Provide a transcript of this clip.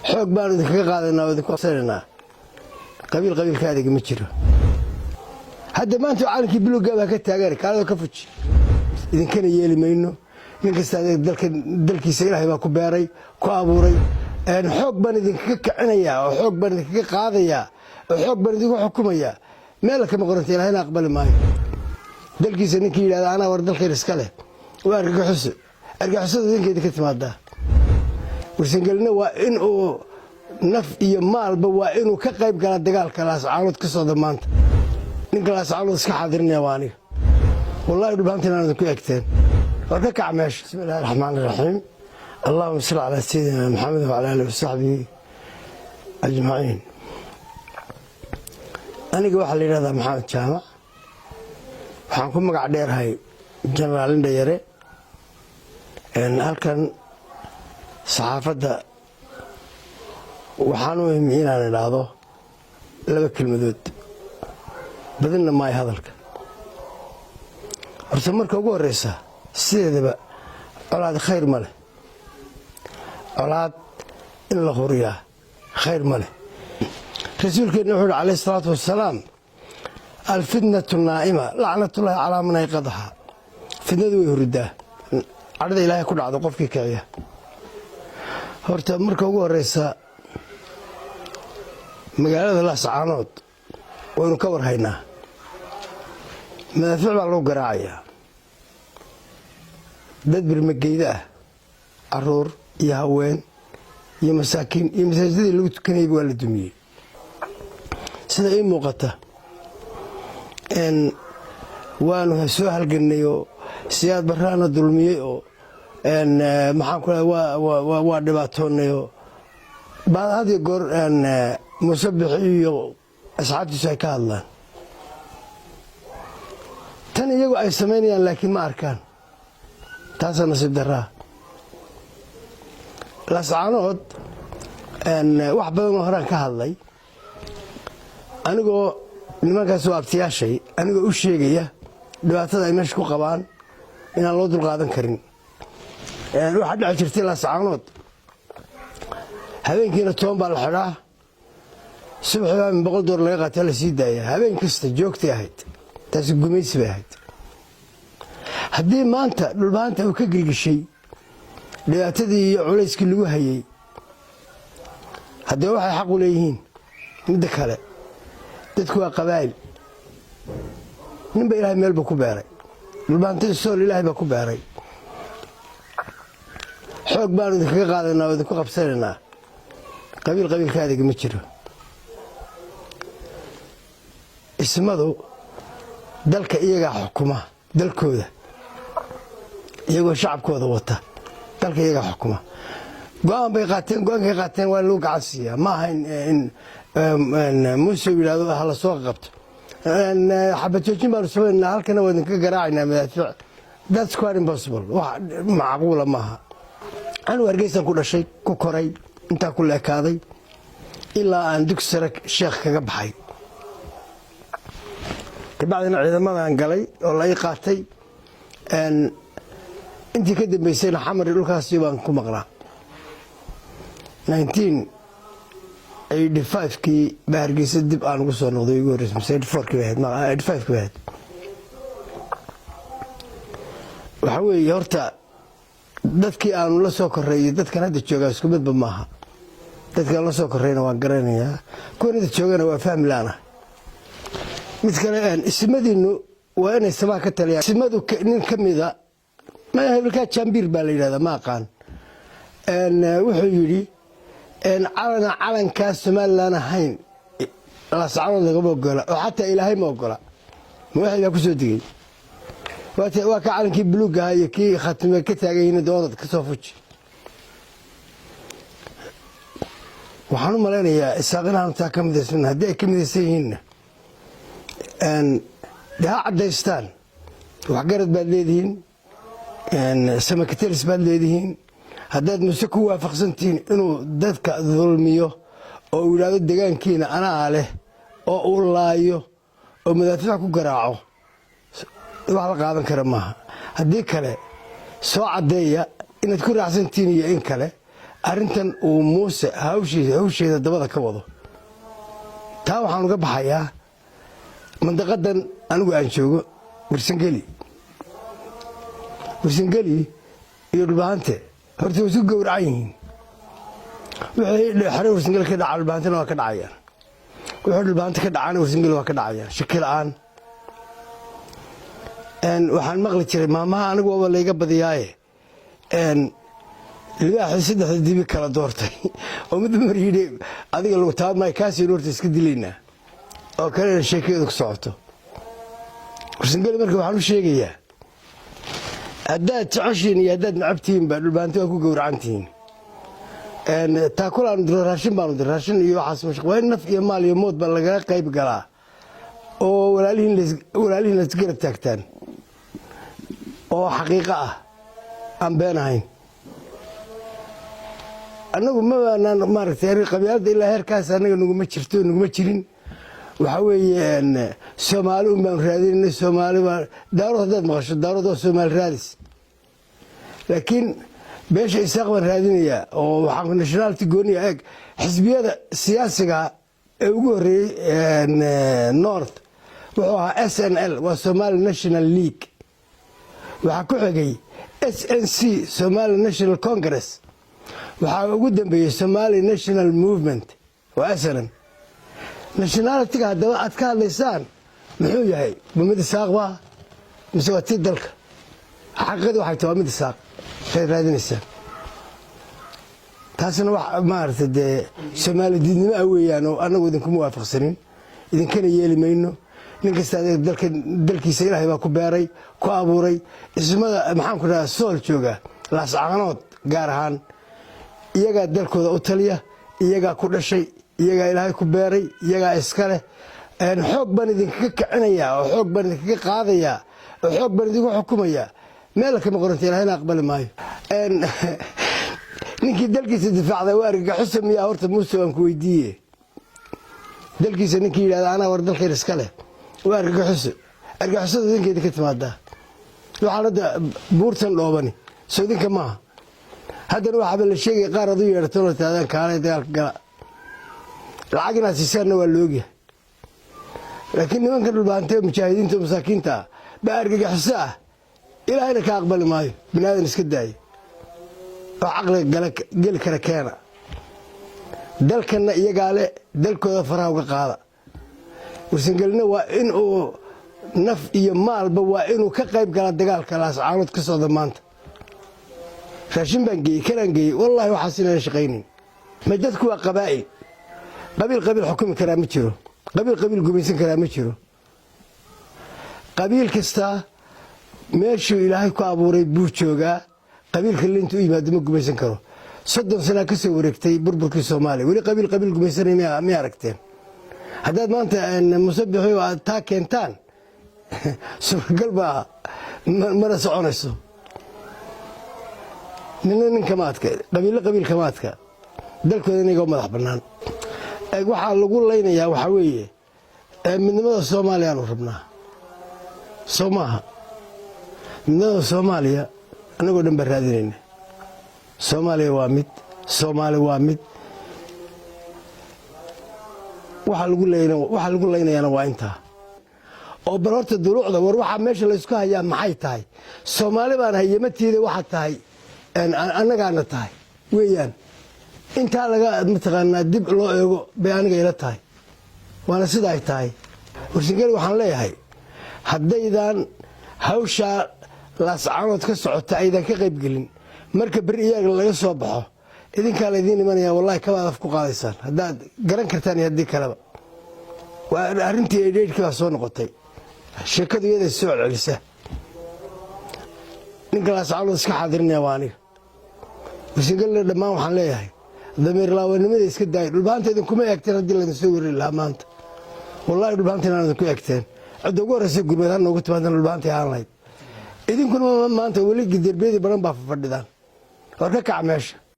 Xoog baanu idinkaga qaadaynaa oo idinku qabsanaynaa. Qabiil qabiilka adeega ma jiro. Hadda maanta calankii buluugga baa ka taagan, kaalado ka fuji. Idinkana yeeli mayno. Nin kasta dalka dalkiisa Ilaahay baa ku beeray, ku abuuray. Xoog baan idinkaga kicinayaa oo xoog baan idinkaga qaadayaa oo xoog baan idinku xukumayaa, meel kama qoranta. Ilahayna aqbali maayo. Dalkiisa ninkii yidhahda anaa war dalkan iska leh waa argagixiso. Argagixisada idinka idinka timaadaa. Warsangelina waa in uu naf iyo maalba, waa inuu ka qayb galaa dagaalka Laascaanood ka socda maanta. Ninka Laascaanood iska xaadirinaya waa aniga. Wallahi dhulbaantan aan idinku egteen. War ka kac meesha. Bismi illahi raxmaan iraxiim. Allahuma salli calaa sayidina Maxamed wacala aalihi wasaxbihi ajmaciin. Aniga waxaa la yidhahdaa Maxamed Jaamac, waxaan ku magac dheerahay Jenaraal Indhayare. Halkan saxaafadda waxaan u imi inaan idhaahdo laba kelmadood, badinna maayo hadalka. Horta marka ugu horreysa, sideedaba colaad khayr ma leh. Colaad in la huriyaa khayr ma leh. Rasuulkeenna wuxuu uhi, calayhi isalaatu wasalaam: "Alfitnatu naa'ima, lacnatullaahi calaa man ayqadaha." Fitnadu way huridaa, cadhada Ilaahay ku dhacdo qofkii kiciya. Horta marka ugu horeysa, magaalada Laascaanood waynu ka warhaynaa, madaafiic baa lagu garaacayaa. Dad birmageyda ah, caruur iyo haween iyo masaakiin iyo masaajidadii lagu tukanayba waa la dumiyey. Sida ii muuqata, waanu soo halganay oo Siyaad Barraana dulmiyey oo maxaan ku waa dhibaatoonay oo had iyo goor Muuse Bixi iyo asxaabtiisu ay ka hadlaan tan iyagu ay samaynayaan, laakiin ma arkaan. Taasaa nasiib daraa. Laascaanood wax badan oo horaan ka hadlay, anigoo nimankaas waa abtiyaashay, anigoo u sheegaya dhibaatada ay meesha ku qabaan inaan loo dulqaadan karin. Waxaa dhici jirtay Laascaanood habeenkiina 10 baa la xidhaa, subaxii baa min $100 laga qaataa, la sii daaya. Habeen kasta joogtay ahayd taasi, gumaysi bay ahayd. Haddii maanta Dhulbahanta uu ka gilgishay dhibaatadii iyo culayskii lagu hayey, haddee waxay xaq u leeyihiin. Midda kale, dadku waa qabaa'il. Ninba Ilaahay meel buu ku beeray. Dhulbahantada Sool Ilaahay baa ku beeray. Xoog baanu idinkaga qaadaynaa oo idinku qabsanaynaa. Qabiil qabiilka adeega ma jiro. Ismadu dalka iyagaa xukuma, dalkooda iyagoo shacabkooda wata, dalka iyagaa xukuma. Go'aan bay qaateen, go'aankay qaateen waa in lagu gacan siiyaa. Ma aha in Muuse uu yidhahdo hala soo qabto, xabad joojin baanu samaynaa, halkana waa idinka garaacaynaa madaafiic. That's quite impossible, wax macquula maaha. Anigu Hargeysan ku dhashay, ku koray, intaa ku leekaaday ilaa aan dugsi sare Sheekh kaga baxay. Kabacdina ciidamadan galay oo la ii qaatay. Intii ka dambaysayna Xamari dhulkaasi baan ku maqnaa. 1985-kii baa Hargeysa dib aan ugu soo noqday ugu horreysay, mise 84-kii bay ahayd, 85-kii bay ahayd. Waxaa weeye, horta dadkii aanu la soo korray iyo dadkan hadda joogaa isku midba maaha. Dadkii aan la soo korrayna waan garanayaa, kuwan hadda joogana waa fahmi laana. Mid kale, ismadiinu waa inay samaa ka taliyaan. Ismadu nin ka mida, hebelkaa Jambiir baa la yidhahdaa, ma aqaan, wuxuu yidhi calana calankaa Somalilan ahayn Laascaanood lagama ogola, oo xataa Ilaahay ma ogola. Ma waxay baa ku soo degay? Waa ka calankii buluugga ahaa iyo kii khatime ka taagan yihiin doonad ka soo fuji. Waxaan u malaynayaa Isaaq inaanu taa ka midaysan. Haddii ay ka midaysan yihiinna, dee ha caddaystaan. Waxgarad baad leedihiin, samakatelis baad leedihiin. Haddaad muse ku waafaqsantihiin inuu dadka dulmiyo oo uu yidhaahdo degaankiina anaa leh, oo uu laayo oo madaafiic ku garaaco, wax la qaadan kara maaha. Haddii kale, soo caddeeya inaad ku raacsantihiin iyo in kale. Arrintan uu Muuse hawsheeda dabada ka wado, taa waxaan uga baxayaa mandaqadan anigu aan joogo, Warsangeli. Warsangeli iyo Dhulbahante horta way isu gowracan yihiin. Wixii xere Warsangeli ka dhaca, Dhulbahantena waa ka dhacayaan. Wixii Dhulbahante ka dhacana, Warsangeli waa ka dhacayaan, shaki la'aan. Waxaan maqli jiray maamaha, anigu waaba layga badiyaaye, libaaxii saddexda dibi kala doortay oo mid mar yidhi, "Adiga lagu taaba maayo, kaasaynu horta iska dilaynaa," oo kalena sheekadeedu ku socoto. Warsangeli marka waxaan u sheegayaa, haddaad jeceshiin iyo haddaad nacabtihiinba, Dhulbahanti waa ku gowracantihiin. Taakulaanu diro, raashin baanu diro, raashin iyo waxaas. Waa in naf iyo maal iyo mood ba lagaga qayb galaa oo walaalihiin laisgarab taagtaan, oo xaqiiqo ah, aan been ahayn. Annagu mabaanaan maaragtay qabyaaladda ilaa heerkaas annaga naguma jirto, naguma jirin. Waxaa weeye, Soomaali un baanu raadinayna. Soomaali baa Daarood haddaad maqasho, Daarood waa Soomaali raadis. Laakiin beesha Isaaq baan raadinayaa oo waxaan nationality gooniya. Eeg, xisbiyada siyaasiga ee ugu horreeyey north wuxuu ahaa SNL, waa Somali National League. Waxaa ku xigay SNC, Somali National Congress. Waxaa ugu dambeeyey Somali National Movement, waa SNM. Nationality-ga haddaba aad ka hadlaysaan muxuu yahay? Ma mid Isaaq baa mise waa tii dalka? Xaqiiqadii waxay tahay waa mid Isaaq saad raadinaysaan. Taasina wax maaragtay dee Soomaali diidnimo ah weeyaan, oo annagu idinkuma waafaqsanin, idinkana yeeli mayno. Nin kasta dalka, dalkiisa Ilaahay baa ku beeray, ku abuuray. Ismada, maxaan ku dhahaa, Sool jooga, Laascaanood gaar ahaan, iyagaa dalkooda u taliya, iyagaa ku dhashay, iyagaa Ilaahay ku beeray, iyagaa iska leh. Xoog baan idinkaga kicinayaa oo xoog baan idinkaga qaadayaa oo xoog baan idinku xukumayaa, meel kama qoranta, Ilahayna aqbali maayo. Ninkii dalkiisa difaacda waa argagaxisa miyaa? Horta Muuse waan ku weydiiye, dalkiisa ninkii yidhahda, "Anaa war dalkayna iska leh," waa argagaxiso. Argagixisadu idinka idinka timaadaa. Waxaan hadda buurtan dhoobani soo idinka maaha. Haddana waxaaba la sheegaya qaar adu yeedhatoona taadaan, "Kaalay, dagaalka gala," lacag inaad siisaanna waa loogyahay. Laakiin nimanka Dhulbaantee, mujaahidiinta masaakiinta ah baa argagixiso ah. Ilaahayna ka aqbali maayo, bini aadan iska daayo. Oo caqliga geli kara keena. Dalkanna iyagaa le, dalkooda faraha uga qaada. Warsangelina waa in uu naf iyo maalba, waa inuu ka qayb gala dagaalka Laascaanood ka socda maanta. Raashin baan geeyey, kanaan geeyey, wallaahi waxaas inaan shaqaynin. Ma dadku waa qabaa'il. Qabiil qabiil xukumi karaa ma jiro, qabiil qabiil gumaysan karaa ma jiro. Qabiil kastaa meeshuu Ilaahay ku abuuray buu joogaa. Qabiilka linta u yimaado ma gumaysan karo. 30 sanaa ka soo wareegtay burburkii Soomaaliya, weli qabiil qabiil gumaysanay miya aragteen? Haddaad maanta Musabixi aad taa keentaan, suuragal baa mana soconayso. Nina nin kama adka, qabiillo qabiil kama adka. Dalkooda inaga madax bannaan. Waxaa lagu laynayaa waxaa weeye, midnimada Soomaaliyaanu rabnaa, soo maaha? Midnimada Soomaaliya annagoo dhan baan raadinayna. Soomaaliya waa mid, Soomaali waa mid. Waxaa lagu laynayaana waa intaa. Oo bal horta duluucda war waxaa meesha laysku hayaa maxay tahay? Soomaali baan hayamatiida waxaa tahay, annagaana tahay weeyaan. Intaa laga mataqaanaa dib loo eego bay aniga ila tahay, waana sida ay tahay. Warsangeli waxaan leeyahay, haddaydan hawshaa Laascaanood ka socota aydan ka qaybgelin, marka beri iyaga laga soo baxo, idinkaa laydiin imanaya. Wallahi kabaad af ku qaadaysaan, haddaad garan kartaan iyo haddii kaleba. Waa arrintii 88-kii baa soo noqotay sheekadu, iyada soo celcelisa. Ninka Laascaanood iska xaadirinaya waa aniga. Warsangelina dhammaan waxaan leeyahay, damiir laawanimada iska daaya. Dhulbaanta idinkuma eegteen haddii laydin soo werari lahaa maanta. Wallahi dhulbaanta inaan idinku eegteen. Cidda ugu horreysa gurmad ha noogu timaadana dhulbaantay ahaan lahayd. Idinkuna maanta weli derbiyadii badan baa fadhidaan. War ka kaca meesha.